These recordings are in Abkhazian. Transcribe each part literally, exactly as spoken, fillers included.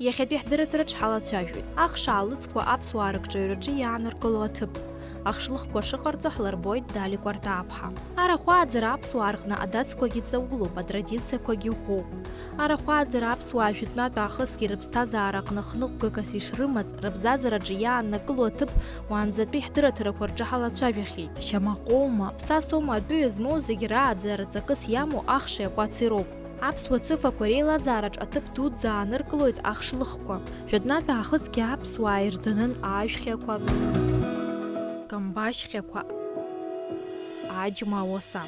Иахьатәи ҳдырраҭараҿ ҳалацәажәоит ахш аалыҵқәа аԥсуаа рыкҿаҩраҿы иааныркыло аҭыԥ. Ахшлыхқәа шыҟарҵо ҳлырбоит Дали Кәарҭааԥҳа. Арахәааӡара аԥсуаа рҟны адацқәагьы ҵаулоуп, атрадициақәагьы ӷәӷәоуп. Арахәааӡара аԥсуаа жәытәнатә аахысгьы рыԥсҭазаара аҟны хныҟәгагас ишрымаз, рыбзазараҿы иааннакыло аҭыԥ уаанӡатәи ҳдырраҭарақәа рҿы ҳалацәажәахьеит. Шьамаҟоума, ԥсасоума атәыҩа змоу зегь рааӡара ҵакыс иамоу ахши акәаци роуп. Аԥсуа цыфақәа реилазаараҿ аҭыԥ дуӡӡа ааныркылоит ахшлыхқәа. Жәытәнатә аахысгьы аԥсуаа ирӡанын аажәхьақәа, камбашьхьақәа, аџьма ауаса.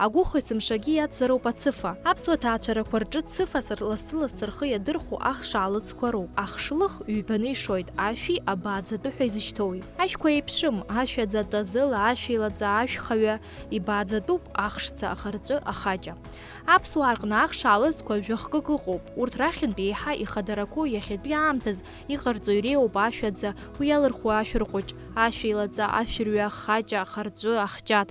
Агәыхи сымшагьы иацзароуп ацыфа. Аԥсуа ҭаацәарақәа рҿы цыфас лассы-лассы рхы иадырхәо ахш аалыҵқәа роуп. Ахшлых ҩбаны ишоит, ашәи абааӡатәы ҳәа изышьҭоуи. Ашәқәа еиԥшым, ашәаӡа, атазыла, ашәеилаҵа, ашәхаҩа, ибааӡатәуп ахшца, ахарҵәы, ахаҷа. Аԥсуаа рҟны ахш аалыҵқәа жәахкык ыҟоуп. Урҭ рахьынтә еиҳа ихадарақәоу иахьатәи аамҭаз иҟарҵо иреиуоуп ашәаӡа, уи иалырхуа ашәырҟәыҷ, ашәеилаҵа, ашәырҩа, ахаҷа, ахарҵәы, ахҷаҭ.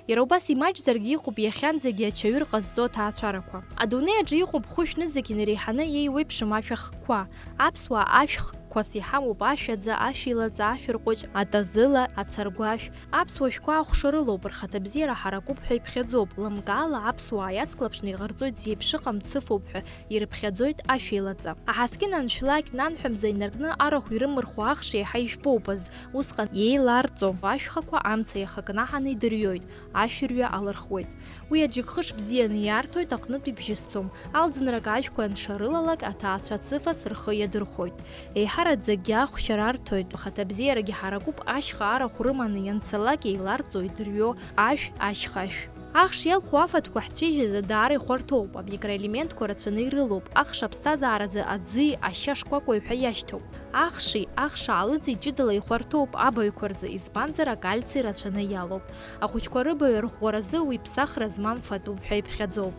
Иара убас имаҷзаргьы иҟоуп иахьанӡагьы ачаҩыр ҟазҵо аҭаацәарақәа. Адунеи аҿы иҟоуп хәышә нызқь инареиҳаны иеиуеиԥшым ашәахкқәа. Аԥсуаа ашәхкқәас иҳамоуп ашәаӡа, ашәеилаҵа, ашәырҟәыҷ, атазыла, ацаргәашә. Аԥсуа шәқәа ахәшарылоуп, рхаҭабзиара ҳаракуп ҳәа иԥхьаӡоуп. Лымкаала аԥсуаа иацклаԥшны иҟарҵоит зеиԥшыҟам цыфоуп ҳәа ирыԥхьаӡоит ашәеилаҵа. Аҳаскьын аншәлакь нанҳәамза инаркны арахә ирымырхуа ахш еиҳа ижәпоупаз, усҟан еиларҵо ашәхақәа амца иахакнаҳаны идырҩоит, ашәырҩа алырхуеит. Уи аџьыкхыш бзианы иарҭоит, аҟнытә ибжьысӡом. Алӡынрак ажәқәа аншарылалак, аҭаацәа цыфас рхы иадырхәоит. Еиҳараӡакгьы ахәшьара арҭоит, ахаҭабзиарагьы ҳаракуп, ашьха арахә рыманы ианцалак еиларҵо идырҩо ашә, ашьха ашә. Ахш иалху афатәқәа ҳцәеижьазы даара ихәарҭоуп, амикроелементқәа рацәаны ирылоуп, ахш аԥсҭазааразы аӡи ашьа шкәакәеи ҳәа иашьҭоуп. Ахши, ахш аалыҵи ҷыдала ихәарҭоуп абаҩқәа рзы, избанзар, акальци рацәаны иалоуп. Ахәыҷқәа рыбаҩ арӷәӷәаразы уи ԥсахра змам фатәуп ҳәа иԥхьаӡоуп.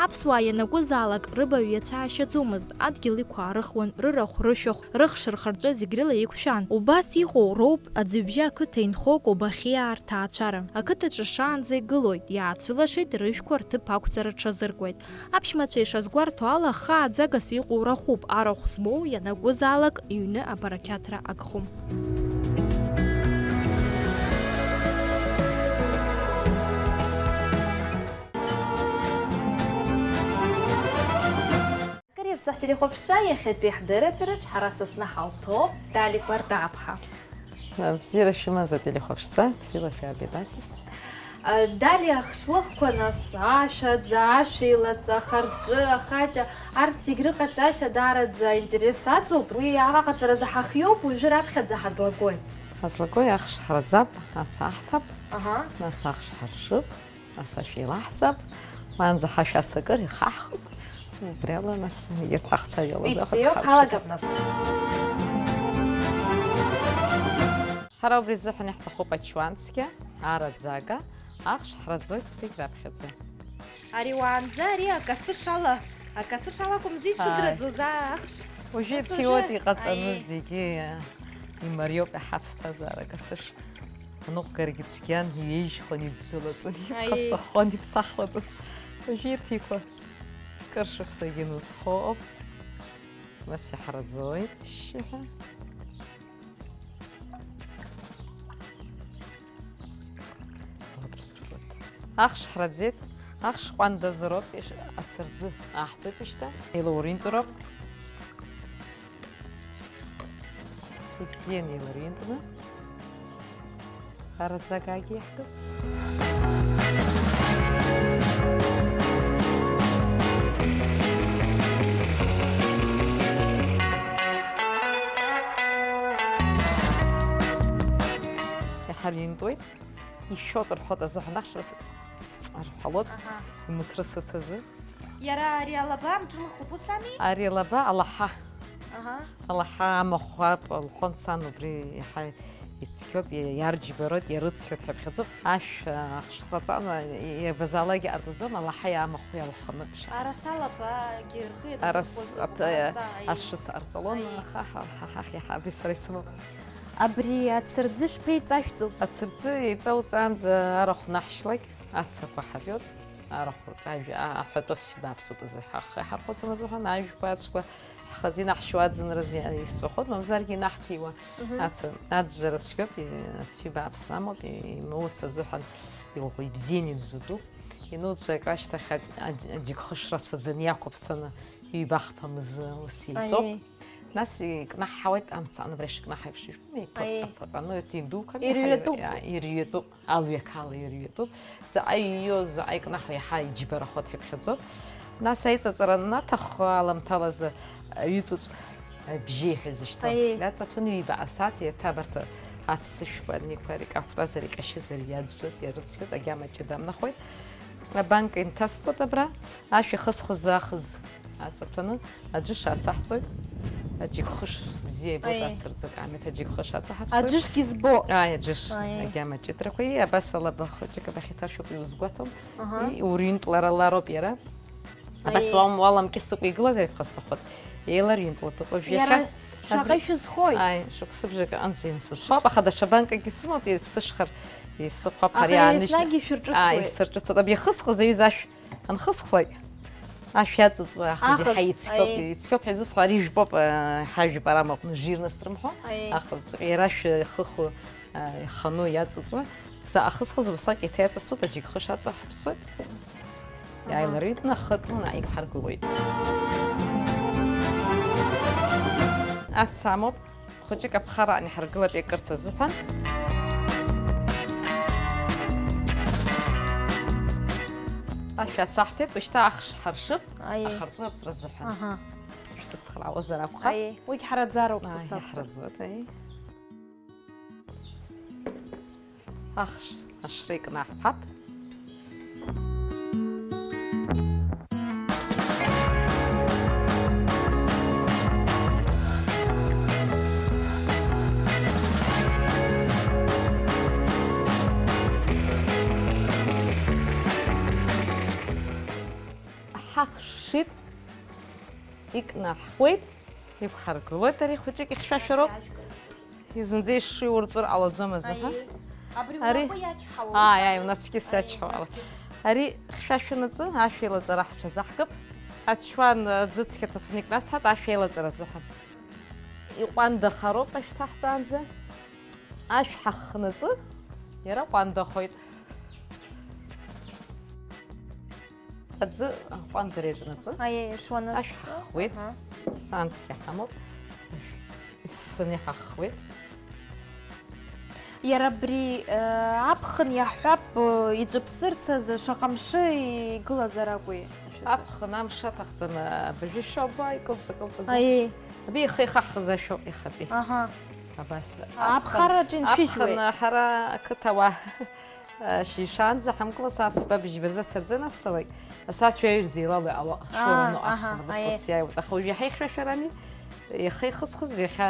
Аԥсуаа ианакәызаалак рыбаҩ иацәаашьаӡомызт, адгьыл иқәаарыхуан, рырахә, рышәахә, рыхш, рхырҵәы зегь рыла еиқәшәан. Убас иҟоу роуп Аӡҩыбжьа ақыҭа инхо Кобахьиаа рҭаацәара. Ақыҭаҿы шаанӡа игылоит, иаацәылашеит рыжәқәа рҭыԥ ақәҵара рҽазыркуеит. Аԥшәмацәа ишазгәарҭо ала, хааӡагас иҟоу рахәуп, арахә змоу ианакәызаалак иҩны абарақьаҭра агхом. Кыр иаԥсахт телехәаԥшцәа, иахьатәи ҳдырраҭараҿ ҳара сасны ҳалҭоуп Дали Кәарҭааԥҳа. Бзиара шәымаз ателехәаԥшцәа, бзиала шәаабеит асас. Дали, ахшлыхқәа нас, ашәаӡа, ашәеилаҵа, ахарҵәы, ахаҷа, арҭ зегь рыҟаҵашьа даараӡа аинтерес аҵоуп. Уи аҟаҵаразы ҳахиоуп, уажәы раԥхьаӡа ҳазлагои? Ҳазлагои, ахш ҳраӡап, аца аҳҭап, Аҳа. Нас ахш ҳаршып, нас ашә еилаҳҵап, маанӡа ҳашә ацакыр ихаҳхып. Убриала нас егьырҭ ҳахцәажәалоз Ибзиоуп, ҳалагап нас. Ҳара убри азыҳәан иаҳҭахуп ачуан цқьа, араӡага, ахш ҳраӡоит зегь раԥхьаӡа. Ари уаанӡа ари акасыш ала, акасыш ала акәымзи Ааи. Ишыдраӡоз ахш. Уажәы Ус ирҭиуеит уажәы, иҟаҵаны аиеи. Зегьы имариоуп иаҳа аԥсҭазаара акасыш. Аныҟәгарагьы цәгьан, иҩежьхон, иӡәӡәалатәын, Аиеи. Иԥхасҭахон, иԥсахлатәын. Уажәы ирҭиқәа кыр шықәсагьы нызхоуп. Нас иҳараӡоит, шьшьыҳәа. Ахш ҳраӡеит, ахш ҟәандазароуп, еш-, ацырӡы аҳҭоит ушьҭа. Еилауринтәроуп. Ибзианы еилауринтәны. Араӡагагьы иаҳкыз. Иҳаринтәуеит, ишәот рҳәот азыҳәан ахшара рҳәалот, Аҳа. Имыҭрысыцызы. Иара ари алаба амҿылхуп, ус ами? Ари алаба алаҳа. Аҳа. Алаҳа амахә ап-, лҳәон сан, убри иаҳа ицқьоуп, иа-, иарџьбароит, иарыцҳәоит ҳәа иԥхьаӡоуп. Ашә, а, ахш хаҵан, а, иабазаалакгьы ҟарҵаӡом, алаҳа иамахә иалханы. Араса алабагьы рхы Арас-, иадырхәоит, ат-, араса, аиеи. Ашыц ҟарҵалон, Аиеи. Аха ҳа, ҳа, ҳахь иаҳа абри сара исымоуп. Абри ацырӡы шԥеиҵашәҵо? Ацырӡы еиҵауҵаанӡа арахә наҳшьлак, ацақәа ҳариот. арахәыртә ажәа, а-, аҳәатәы фи бааԥсуп азы ҳа-, ҳхы иҳархәаӡом азыҳәан, ажәқәа, ацәқәа ҳхазы инаҳшьуа аӡынразы иа-, исҵәахоит, мамзаргьы инаҳҭиуа. Мгм. Аца-, аӡәӡәара цәгьоуп, и-, фи бааԥс амоуп, и-, имоуц азыҳәан иуаӷә ибзианы иӡәӡәатәуп. Инуцәа акы ашьҭахь аџь-, аџь-, аџьыкхыш рацәаӡаны иақәыԥсаны, ҩба-хԥа мзы ус еиҵоуп. Аиеи. Нас икнаҳҳауеит амца, ан абра ишыкнаҳҳау еиԥш, ижәбома, Аиеи. Иԥырҟьа-ԥырҟьа, ну, иҭ-, индуқәа Ирҩатәуп. Иа-, ирҩатәуп, алҩақала ирҩатәуп. Заҟа иҩу, заҟа икнаҳау иаҳа иџьбарахоит ҳәа иԥхьаӡоуп. Нас аиҵаҵара анаҭаххо аламҭалазы аҩыҵәыҵә бжьеи ҳәа изышьҭоу Аиеи. Иаҵаҭәаны ҩба асааҭ еиҭа абарҭ аццышәқәа, анеқәа, рикаҳәтәазар, иҟьашьызар, иаӡәӡәоит, иарыцқьоит, агьама ҷыда амнахуеит. Абанка инҭасҵоит абра, ашә ихысхыз аахыз аҵаҭәаны, аџьыш ацаҳҵоит, аџьыкхыш бзиа ибоит, Аиеи. Ацырӡык аамеҭ аџьыкхыш аҵаҳаԥсоит. Аџьышгьы збо. Ааи, аџьыш, Аиеи. Агьама ҷыдрақәа, ии, абас алаба хәыҷык абахьиҭаршәуп, иузгәаҭом. Аҳа. Ии, уринтларалароуп иара. Абас Аиеи. Уам-, уаламкьысыкәа игылазар ифхасҭахоит. Еиларҩынтлатәуп уажә Иара иахьа. Шаҟа Абри-, шәызхои? Ааи, шықәсыбжак аҟынӡа инсызхоуп, аха даҽа банкакгьы сымоуп, иԥсышхар, исыхәап, Аха ари ааныжьны. Еснагь ишәырҿыцуеит. Ааи, исырҿыцуеит. Абри ихысхыз аҩыза ашә анхысхлак, ашә иаҵыҵуа аахыс Ахыс, иаҳа ицқьоуп, аиеи. Ицқьоуп ҳәа изысҳәо, ари жәпоуп, э, ҳажәпара амаҟны жирность рымҳәо, Аиеи. Ахыс иара ашә ихыху, э, ихану иаҵыҵуа, са ахысхыз убасҟак еиҭа иаҵасҭәоит, аџьыкхыш аҵаҳаԥсоит. Аҳа. Иааиларҩыҭны ахы ркны иқәҳаргылоит. Аца амоуп, хәыҷык аԥхара аан иҳаргылап иакырц азыҳәан. Ашә ацаҳҭеит, ушьҭа ахш ҳаршып, Аиеи. Ахырҵәырҵәра азыҳәан. Аҳа. Шәсыцхраауазар акәхап. Аиеи, уигь ҳараӡароуп, Аиеи, ус акәзар. Иҳараӡоит, аиеи. Ахш ашра икнаҳҳап. Ҳахшит, икнаҳхуеит, иқәҳаргылоит, ари хәыҷык ихьшәашәароуп. Зынӡа ишшыурҵәыр ҟалаӡомызт, аҳа. Аиеи. Абри Ари уапа иачҳауа, Ааи, ус ааи, ами? Унацәкьыс Аиеи, иачҳауа ала. Унацәкьыс. Ари хьшәашәанаҵы ашә еилаҵара ҳҽазаҳкып. Ачуан, аӡы цқьа ҭаҭәаны икнасҳап ашә еилаҵара азыҳәан. Иҟәандахароуп ашә ҭаҳҵаанӡа. Ашә ҳаххнаҵы, иара ҟәандахоит. Аӡы аҟәандара иаҿнаҵы. Аиеи, ишуанаҵы. Ашә ҳаххуеит. Аҳа. Саан цқьа ҳамоуп. Ссаны иҳаххуеит. Иара абри, э, аԥхын иаҳҳәап, э, иҵәыԥсырц азы шаҟа мшы игылазар акәи? Аԥхын амш аҭахӡам, абыржәы шәоуп, икылҵәа-кылҵәаӡа. Аиеи. Абри ихы ихаҳхыз ашәоуп иахатәи. Аҳа. Абас. Аԥхын, аԥхараҿы иншәыжьуеит. Аԥхын ҳара ақыҭауаа Шьыжьшаанӡа ҳамкуа, асааҭ фба быжьба рзы ацарӡы анасҵалак, асааҭ жәаҩа рзы еилало иҟало, Аа, шоура ану аҳа, аҳ, абас аиеи. Лассы иааиуеит. Аха уажә иаҳа ихьшәашәарами, иаха ихысхыз, иахьа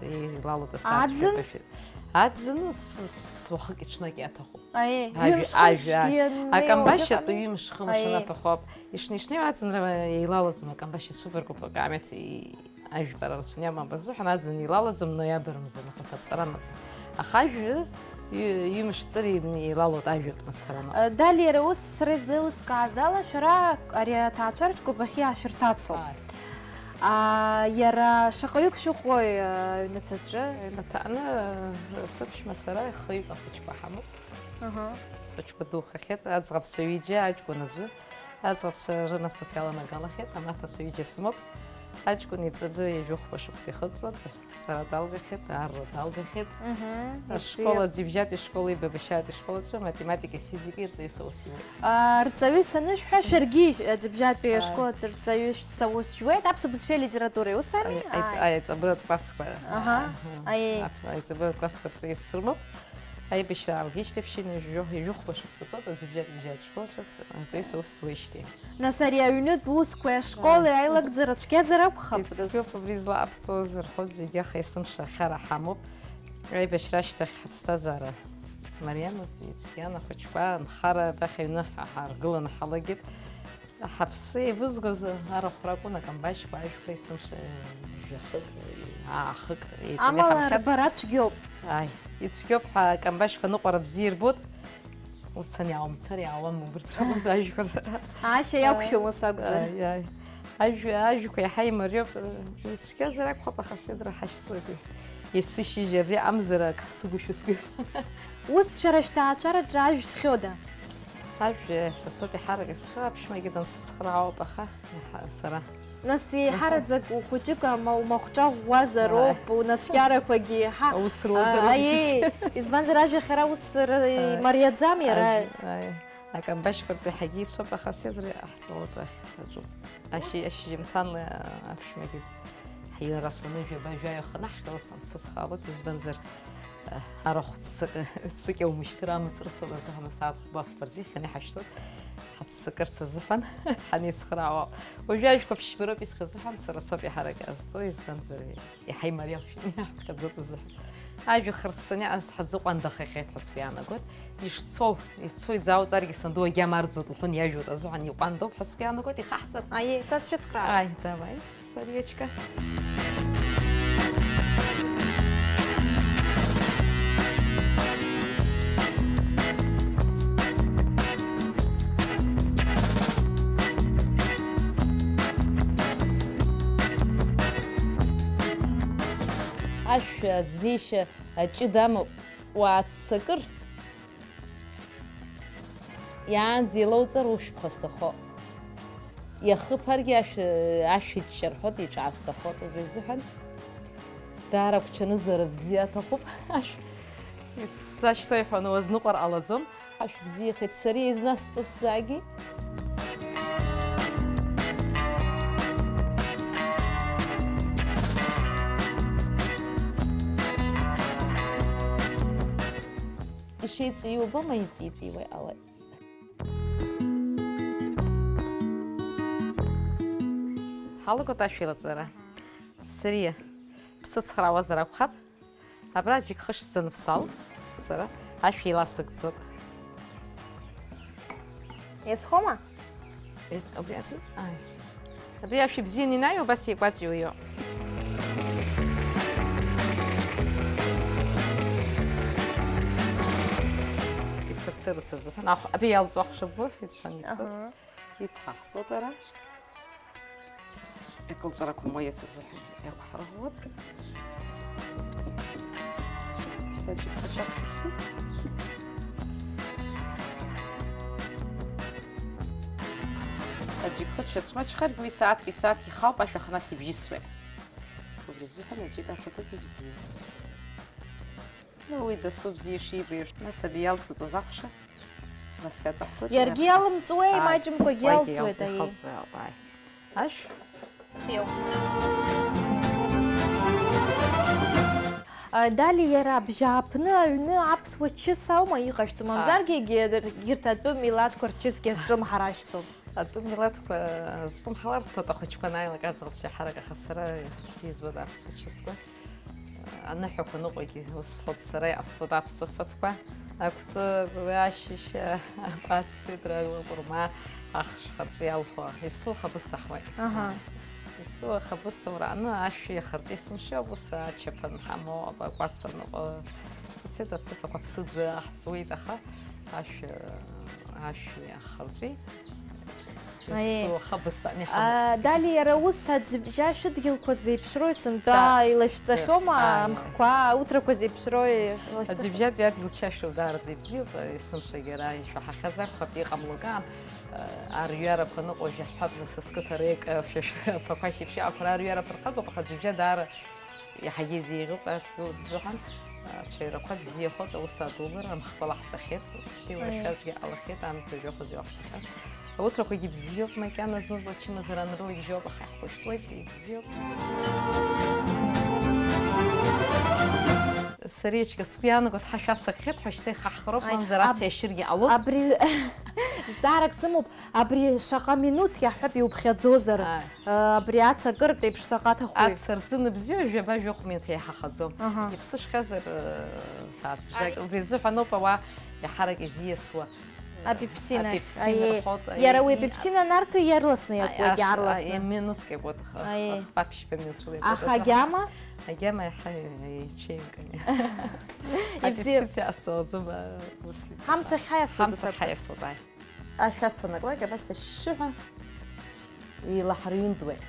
еилалоит асааҭ Аӡын? Жәаҩа. Аӡын с-, с-, уахыки ҽнаки аҭахуп. Аиеи, Ажәа, ҩымш-хымшгьы ажәа. Ианнеиуагьы Акамбашь атәы ыҟами? Ҩымш-хымш Аиеи. Анаҭаху ауп. Ишнеи-шнеи аӡынра еилалаӡом, акамбашь асупергруппа акаамеҭ и-, Ажәпара рацәаны иамам азыҳәан аӡын илалаӡом ноиабр мза, нахыс аҵара амаӡам. Аха ажәҩы ҩы-, ҩымш ҵыр еилалоит ажәҩатә мацараны. Далиа, иара ус сара излеилыскааз ала, шәара ари аҭаацәараҿ кәабахьы ашәырҭацоуп. Ааи. Аа, иара шаҟаҩык шәыҟои аҩнаҭаҿы? Аҩнаҭаҟны, сыԥшәма сара хҩык ахәыҷқәа ҳамоуп. Аҳа. Схәыҷқәа духахьеит, аӡӷабцәа ҩыџьа, аҷкәын аӡәы. Аӡӷабцәа рынасыԥ иаланагалахьеит, амаҭацәа ҩыџьа сымоуп. Аҷкәын иҵабы ҩажәи хәба шықәса ихыҵуан, аҵара далгахьеит, аарра далгахьеит. Мгм. Ашкол, ибзиоуп. Аӡҩыбжьатәи ашкол, ибабышьаатәи ашкол аҿы математикеи физикеи рҵаҩыс аус иуеит. А, рҵаҩыс анышәҳәа, шәаргьы аӡәыбжьатәи Ааи. Ашкол аҿы рҵаҩыс аус иуеит, аԥсуа бызшәеи алитературеи, ус ами? Аи, аи, Ааи. Аиҵабыратә классқәа. Аҳа. Ааи. Аиеи. Ааи, аиҵабыратә классқәа рҵаҩыс срымоуп. Аибашьра аалгеижьҭеи ԥшьынҩажәи жәохә-, жәохәба шықәса ҵуеит, аӡәыбжьатәи бжьатәи школаҿы рҵаҩыс аус зуеижьҭеи. Нас ари аҩнытә усқәеи ашколи Ааи. Аилагӡара цәгьаӡар акәхап, Ицәгьоуп, абри злаҟабҵоз рҳәоит зегьы, аха есымша ахьара ҳамоуп. Аибашьра ашьҭахь ҳаԥсҭазаара мариамызт, ицәгьан, ахәыҷқәа, анхара абахь аҩны ҳа-, ҳаргыланы ҳалагеит. Ҳаԥсы еивызгоз арахә ракәын, акамбашьқәа, ажәқәа, есымша жәахык, аахык еиҵаны Амала иҳамхьац. Рбара цәгьоуп. Ааи, ицәгьоуп ҳәа акамбашьқәа ныҟәара бзиа ирбоит. Уцаны иаумцар иаауам убырҭ ракәыз ажәқәа. Аашьа иақәшәом ус акәзар. Ааи, ааи. Ажә-, ажәқәа иаҳа имариоуп. Ицәгьазар акәхап, аха сеидра ҳашьцылеит. Есышьыжь абри амзара ак сыгушәа сгәы. Ус шәара шәҭаацәараҿы ажә зхиода? Ажә са соуп иаҳарак исхиоу, аԥшәмагьы дансыцхраауоуп, аха иаҳа-, сара. Нас еиҳараӡак ухәыҷык ама-, умахәҿа ӷәӷәазароуп, Ааи. Унацәкьарақәагьы еиҳа, Аус руазароуп. Аиеи, избанзар ажәахьара ус р-, Ааи. Имариаӡам иара. Ажә-, ааи. Акамбашьқәа ртәы иаҳагьы ицәоуп, аха сеидра иаҳҵалоит уахь аҿуп. Ашьыжь-, ашьыжьымҭан, а, аԥшәмагьы ҳирацәаны жәаба-жәаҩа хнаҳҟьо, ус анцыцхраалоит, избанзар, а, арахә ццакы-, цәыкьа умышьҭыр амыҵрысуа азыҳәан асааҭ хәба фба рзы ихьаны иҳашьҭоуп, ҳаццакырц азыҳәан ҳанеицхраауа. Уажәы ажәқәа ԥшьба роуп исхьыз азыҳәан, сара соуп иаҳарак иҟазҵо, избанзар, Иаҳа имариалшәа иаҳԥхьаӡоит азыҳәан. Ажәа хырссаны иҟаз ҳаӡы ҟәандахахьеит ҳәа сгәы иаанагоит. Ишцоу, изцо изаауҵаргьы санду агьама арӡуеит, лхы иажәуеит азыҳәан иҟәандоуп ҳәа сгәы иаанагоит, ихаҳҵап. Аиеи, сацәыцхраа. Ааи, давай, Сариечка. Ашә азнеишьа аҷыда амоуп, уааццакыр, иаанӡа илоуҵар ушәԥха сҭахоит. Иахыԥаргьы ашә, ашә иҷҷарҳәоит, иҿаасҭахоит, убри азыҳәан даара агәҽанызара бзиа аҭахуп. Ашә сашьҭоуҳәаны уазныҟәар ҟалаӡом. Ашә бзиахеит, сара еизнасҵо сзаагеит. Ишеиҵиуа убома, иҵиҵиуа иҟалеит. Ҳалагоит ашәилаҵара. Сариа, бсыцхраауазар акәхап. Абра џьык хышықәса саныԥсал, сара ашә еиласыгӡоит. Иазхома? Э, убри ати? Ааи. Абри ашә ибзианы инаҩуа, убас еикәаҵәиуа иоуп. Ицырцырц азыҳәан. Ахә-, абри иалҵуа ахәшаб, ицәан ицоит. Аҳа. Иҭаҳҵоит ара. Икылҵәарақәа моиас азыҳәан иақәҳарӷәӷәоит. Аџьыкхыч ақәҿыԥсит. Аџьыкхыч ацәмаҷхаргь уи сааҭк, исааҭк ихауп, ашәах нас ибжьысуеит. Убри азыҳәан аџьыка ақәыҭәақәа бзиа. Ну, уи дасу бзиа ишибо еиԥш, нас абри иалҵыҵыз ахәша, нас иаҵаҳҵоит. Иаргьы иаҵаҳҵоит. Иалымҵуеи, ааи, маҷымкәагьы уигьы иалҵуеит, иалҵуеит, аиеи. Ихылҵуеит, ааи. Ашә? Хиоуп. А, Дали, иара абжьааԥны аҩны аԥсуа чыс аума иҟашәҵо, мамзаргьы, егьи, егьырҭ атәым милаҭқәа рчысгьы азҿлымҳарашәҵом. Атәым милаҭқәа зҿлымҳалар рҭоит ахәыҷқәа анааилак аӡӷабцәа иаҳарак, аха сара ибзиа избоит аԥсуа чысқәа. Аныҳәақәа ныҟәагьы ус сҳәоит сара, иҟасҵоит аԥсуа фатәқәа. Акәты, ашьышьа, акәац, сидра, лыкәырма, ахш харҵәы иалху, есуа хабысҭа ҳуеит. Аҳа. Есуа хабысҭа урааны ашәи ахарҵәи есымша, ус ачаԥан ҳамоу, акәац аныҟәа, сеидра цыфақәа ԥсыӡ аҳҵуеит, аха ашә, ашәи ахарҵәи Аиеи. Ису, хабысҭа, ани ҳамоу. А, Дали, иара ус аӡыбжьа шәыдгьылқәа зеиԥшрои, сынтәа Да. илашәҵахьоума, Ааи, ааи. амхқәа, ауҭрақәа зеиԥшрои, илашәҵахьоу? Аӡыбжьатәи адгьыл чашәу даараӡа ибзиоуп, есымша егьара ишәаҳахьаз акәхап, иҟамло акаан, арҩарақәа ныҟәо жәаҳәап, нас, сқыҭа реик, шәа-, шәа-, ԥақәашь еиԥш иаақәра арҩара ԥырхагоуп, аха аӡыбжьа даара Иаҳагьы изеиӷьуп адгьыл рзыҳәан, ацәаҩрақәа бзиахоит, аус адулара, амхқәа лаҳҵахьеит, шьҭа Аиеи. Илашәартә иҟалахьеит, амза жәохәа зеилаҳҵахьан. Ауҭрақәагьы бзиоуп, макьана зны-зны ачымазара анрылеигьежьуа, аха иаҳхәышәтәуеит, ибзиоуп. Сариачка, сгәы иаанагоит, ҳашә ацагхеит ҳәа, шьҭа ихаҳхроуп, Аи, мамзар аб-, ацәа иашьыргьы ҟалоит. Абри зҵаарак сымоуп, абри шаҟа минуҭ иаҳҳәап, иуԥхьаӡозар? Ааи. Э, абри аца акыртә еиԥш заҟа аҭахуи? Аца рзы ныбзиоу жәаба-жәохә минуҭ еиҳахаӡом. Аҳа. Иԥсышәхьазар, э, сааҭ бжак. Ааи. Убри азыҳәаноуп ауаа иаҳарак изиасуа. Апепсин ахь, апепсин аиеи. Рхоит, иара уи аиеи. Апепсин анарҭо иарласны иакуеит, аиеи, иаарласны. Аиеи, минуҭк иакуеит, х-, аиеи. Х-, хԥа-ԥшьба минуҭ рыла иакуеит. Аха агьама? Агьама иаҳа ичеимками. Ибзиа. Апепсин иасуаӡом, а, ус. Ҳамца ахьҳаиасуа. Ҳамца ахьҳаиасуа, аиеи. Ашә ацанаклак, абас ашьшьыҳәа еилаҳарҩынтуеит.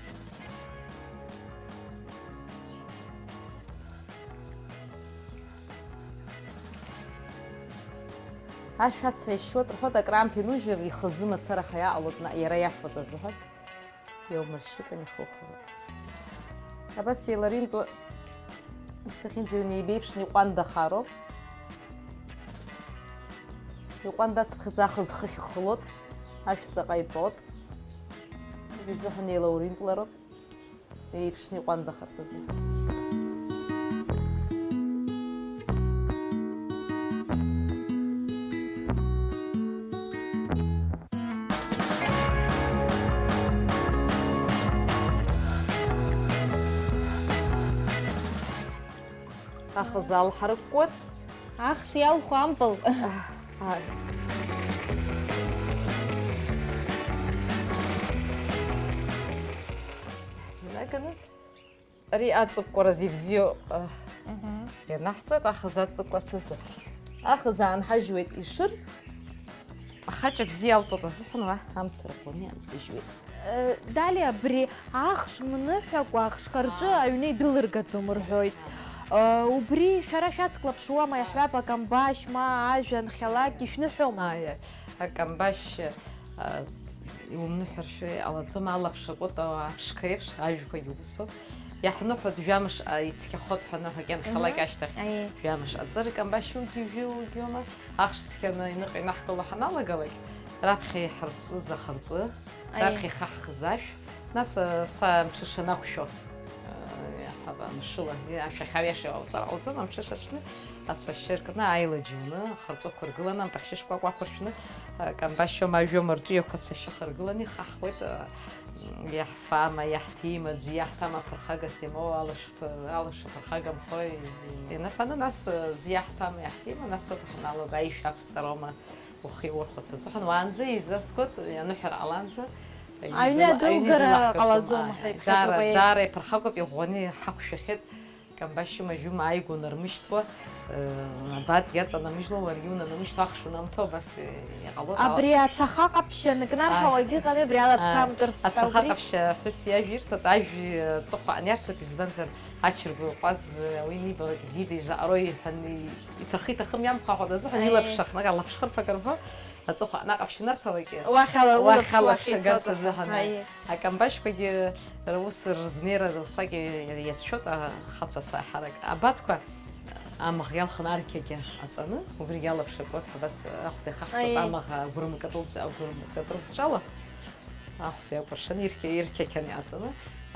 Ашә аца иашьуеит рҳәоит, акраамҭа инужьыр, ихазы мацараха иаҟалоит, наҟ иара иафоит азыҳәан. Иаумыршьыкәан ихухуа. Абас еиларҩынтуа сахьынџьаҩны еибеиԥшны иҟәандахароуп. Иҟәандацыԥхьаӡа ахы зхыхь ихылоит, ашә ҵаҟа итәоит. Уи изыҳәан еилауринтлароуп, еиԥшны иҟәандахарц азы. Ахыза алҳаракуеит. Ахш иалху ампыл. Ааи. Инаганы ари аҵыкәкәараз ибзиоу, а, мгм. Ианаҳҵоит, ахыза аҵыкәкәарц азы. Ахыза аанҳажьуеит ишыр, ахаҷ абзиа иалҵуеит азыҳәан уа амца рӷәӷәаны иаансыжьуеит. Далиа, абри ахш мныҳәакәа ахшқа рҿы аҩны идәылыргаӡом рҳәоит. Убри шәара шәацклаԥшуама, иаҳҳәап, акамбашь ма ажәа анхьалак ишәныҳәома? Аиа, акамбашь, а, иумныҳәаршәа иҟалаӡом, алаԥш акәыта аԥшқа еиԥш, ажәқәагьы усоуп. Иаҳныҳәоит, жәамш, а, ицқьахоит ҳәа анырҳәа, кьанхьалак ашьҭахь. Мгм. Аиеи. Жәамш аӡы, ркамбашь угьы, угьы, угьы, ума. Ахш цқьаны аҩныҟа инаҳкыло ҳаналагалак, раԥхьа иҳарҵәыз ахырҵәы, аиеи, раԥхьа ихаҳхыз ашә, нас, а, са амҽыша анақәшәо, а, иаҳҳәап, амшыла, ашә ахьаҩаша иҟауҵар ҟалҵон, амҽыша аҽны ацәашьы ркны, аилаџь уны, ахырҵәықәа ргыланы, ампахьшьы шкәакәа ақәыршәны, а, камбашьома, ажәома ртәы иақәа ацәашьы хыргыланы ихаҳхуеит, а, иаҳфама, иаҳҭима, аӡәы иаҳҭама ԥырхагас имоу, алашәԥ-, алаша ԥырхагамхои, инафаны, нас, а, аӡәы иаҳҭама, иаҳҭима, нас ауп ҳаналага аишәа ақәҵароума. Ухы иурхәац азыҳәан, уаанӡа еизасгоит, аныҳәара ҟаланӡа, аҩны адәылгара ҟалаӡом ҳәа иԥхьаӡоуп, даара, аиеи. Даара иԥырхагоуп, иӷәӷәаны иҳақәшәахьеит, камбашьыма, жәыма ааигәа унармышьҭуа, э, абат иаҵанамыжьло, уаргьы унанамышьҭуа, ахш унамҭо, абас, э, иҟалоит. Абри ацаха ҟаԥшь аныкнарҳауагь ыҟами, абри ала дшамкырц ҳәа. Ацаха ҟаԥшь аҳәыс иажәа ирҭоит, ажә, э, аҵыхәа аниарҭоит, избанзар, ачыргәи ҟәаз, э, уи анибалак, дида изаҟароу иҳәан, и-, Иҭахы-иҭахым иамхаҳәа азыҳәан, аиеи, илаԥш ахнага, алаԥшхырԥага рҳәо, аҵыхәа наҟ аԥшьнырҭалак, уахь ала, уахь улаԥш, алаԥш уахь агарц ицоит азыҳәан, ҳәа, аиеи, аиеи. Акамбашьқәагьы рус рызнеира усак иацәшәоит, ахацәа сааҳарак. Абатқәа амаӷ иалхны арқьагьы аҵаны, убригьы алаԥш акуеит, ҳабас ахәда ихаҳҵоит, аиеи, амаӷ агәырмкытылҵ-, агәырмкытылҵәҵәала. Ахәда иакәыршаны ирқьа-, ирқьақьаны иаҵаны,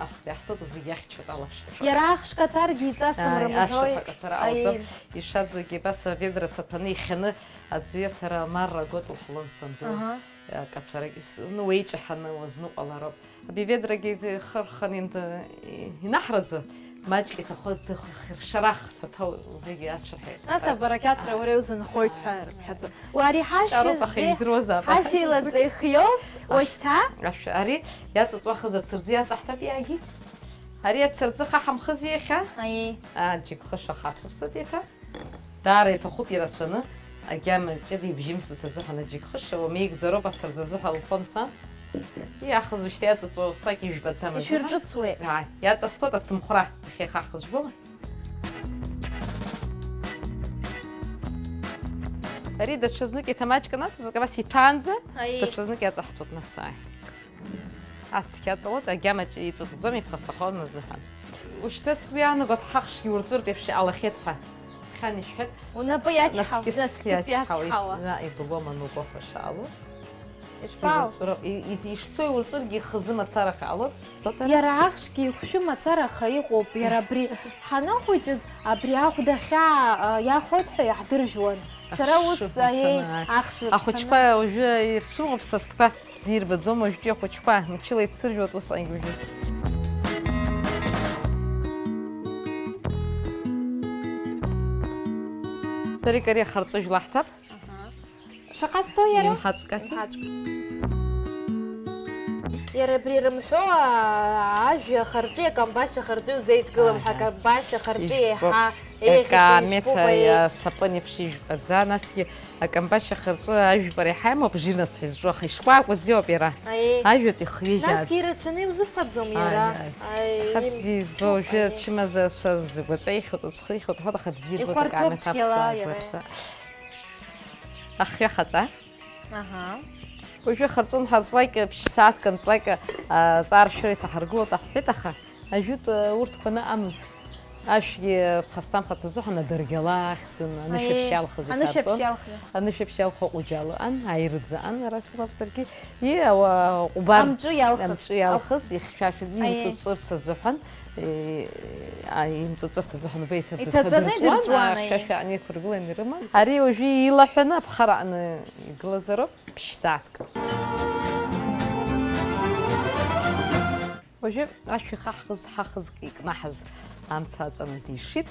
ахәда иаҳҭоит, убригьы иахьчоит алаԥш. Иара ахш каҭаргьы иҵасым, ааи, рымҳәои? Ашәаҳәа каҭәара ҟалаӡом. Аиеи. Ишаӡогьы абас аведра ҭаҭәаны ихьаны аӡы иаҭара амарра агоит лҳәалон санду. Аҳа. Акаҭәарагьы с-, ну, уеиҿаҳаны уазныҟәалароуп. Абри аведрагьы ихырхын инҭ-, инаҳраӡо, маҷк иҭахо аӡы х-, хыршарах ҭаҭәа убригьы аҽырҳәеит. Нас абарақьаҭра, ааи, уара иузынхоит ҳәа рыԥхьаӡо. Уа ари ҳашәа ҷароуп, аха зеи-, идыруазаап. Ҳашәа илаӡеихиоу, ашә-, уашьҭа? Ашә-, ари иаҵаҵәахыз ацырӡы иаҵаҳҭап иагьы. Ари ацырӡы хаҳамхызи иахьа? Аиеи. Аа, џьыкхыша хасыԥсоит иахьа. Даара иҭахуп ирацәаны, агьама ҷыда ибжьымсыц азыҳәан аџьыкхыша, уамеигӡароуп ацырӡ азыҳәа лҳәон сан. Иаахыз ушьҭа иаҵаҵәо усак ижәбаӡам азыҳәан. Ишәырҿыцуеит. Аа, иаҵасҭәоит ацымхәра, иахьа ихахыз жәбома? Ари даҽазнык иҭамаҷканаҵазар, абас иҭаанӡа, аиеи, даҽазнык иаҵаҳҵоит нас, ааи. Ацқьа аҵалоит, агьама ҷ-, иҵәыҵәӡом, иԥхасҭахом азыҳәан. Ушьҭа сгәы иаанагоит ҳахшгьы урҵәыртә еиԥш иҟалахьеит ҳәа. Хан ишәҳәеит. Унапы иачҳауа, наскьыс, наскьыс иачҳауа, иачҳауа. Ис-, на, ибылуама анугәахәаша ала? Ишԥаау? Иурҵәыроуп. И-, ис-, ишцо иурҵәыргьы ихазы мацараха ҟалоит. Тотара? Иара ахшгьы ихәшәы мацараха иҟоуп. Иара абри ҳаныхәыҷыз, абри ахәда ахьаа, а, иахоит ҳәа иаҳдыржәуан. Шәара ус, ахшыҩ аиеи, мцаны, ааи. Ахшыҩ мцаны. Ахәыҷқәа уажәы ирцәымӷуп са стәқәа. Бзиа ирбаӡом уажәтәи ахәыҷқәа, мчыла ицәыржәуеит усҟангьы уажәы. Дарик, ари ахырҵәы жәлаҳҭап. Аҳа. Шаҟа сҭоу иара? Имҳаҵәҟьа. Имҳаҵәҟьа. Иара абри рымҳәо, аа, ажәҩа ахарҵәи акамбашь ахарҵәи узеидкылам ҳәа, Аҳа. Акамбашь ахарҵәи еиҳа еиӷьуп, Акаамеҭа еишьҭоуп, аиеи. Асапын еиԥш ижәпаӡа, насгьы акамбашь ахарҵәы ажәпара иаҳа имоуп, жирнас ҳәа изҿу, аха ишкәакәаӡоу ауп иара. Аиеи. Ажәҩатә ихҩыжьааз. Насгьы ирацәаны иузыфаӡом иара. Ааи, ааи. Аиеи. Аха бзиа избо, уажәы ачымазацәа згәаҵәа ихьуеит, аҵхы ихьуеит, ҳәа аха бзиа избоит, Ихәарҭоуп акаамеҭа цәгьала аԥсуаа иара. гәарҭа. Ахҩа хаҵа. Аҳа. Уажәы харҵон ҳарҵлак, ԥшь-сааҭк анҵлак, а, аҵааршәра иҭаҳаргылоит аҳҳәеит, аха ажәытә, а, урҭқәа ныҟамыз. Ашәгьы ԥхасҭамхац азыҳәан адыргьала ахьӡын, анышә Аиеи. Аԥшьа иалхыз Анышә иҭарҵон. Аԥшьа иалхыз. Анышә аԥшьа иалху аҟәыџьа ыҟан, аирӡа ыҟан, ара сымоуп саргьы. И, ауаа, ҟәбар. Амҿы иалхыз. Амҿы иалхыз, ихьшәашәаӡа Аиеи. Имҵәыҵәырц азыҳәан, е, а, имҵәыҵәырц азыҳәан убра иҭаб-, Иҭаҵаны иҭадырҵуан, идырҵуан, аа, аиеи. Хьшәашәа ааны иқәыргылан ирыман. Ари уажәы илаҳәаны аԥхара аҟны игылазароуп. Ԥшь-сааҭк. Уажәы ашәа ихаҳхыз ҳахызк икнаҳаз амца аҵан азишшит.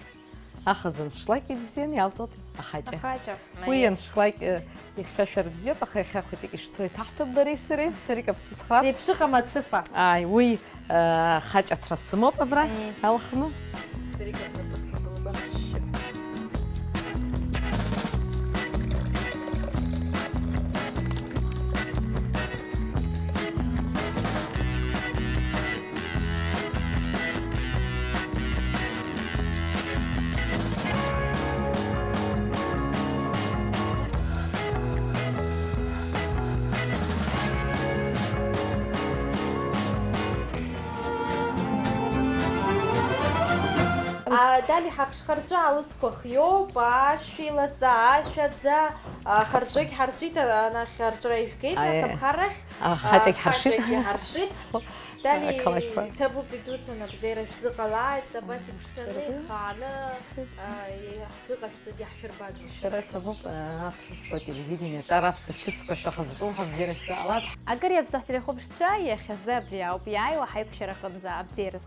Ахазын шлак ибзиан, иалҵуеит ахаҷа. Ахаҷа. Уи аншлак, э, ихьшәашәар бзиоуп, аха иахьа хәыҷык ишцо иҭаҳҭап бареи сареи, сарик аԥсыцхраап. Зеиԥшыҟам ацыфа. Ааи, уи, э, хаҷаҭра сымоуп абра, Аиеи. Алхны. Сарик абнапы сыбылба. А, Дали, ҳахшхарҵәы алыцқәа хиоуп, ашә илаҵа, ашә аӡа, а, харҵәагь ҳарҵәит, а, анахь арҵәра ижәгеит, Аиеи. Нас аԥхаррахь, А, хаҷагь а, ҳаршит. Хаҷагь ҳаршит. Дали, Ақалақьқәа. Иҭабуп идуӡӡан абзиара шәзыҟалааит, абас ибшӡаны, Шәзыҟалааит. Ихааны, Шәзыҟ- а, иаҳзыҟашәҵаз, иаҳшәырбаз. Шәара иҭабуп, а, аԥсуа телевидение аҿар аԥсуа чысқәа шәахазҿу, ҳабзиара шәзаалап. Акыр иаԥсахт телехәаԥшцәа, иахьазы абри ауп иааиуа ҳаиқәшәара аҟынӡа абзиараз.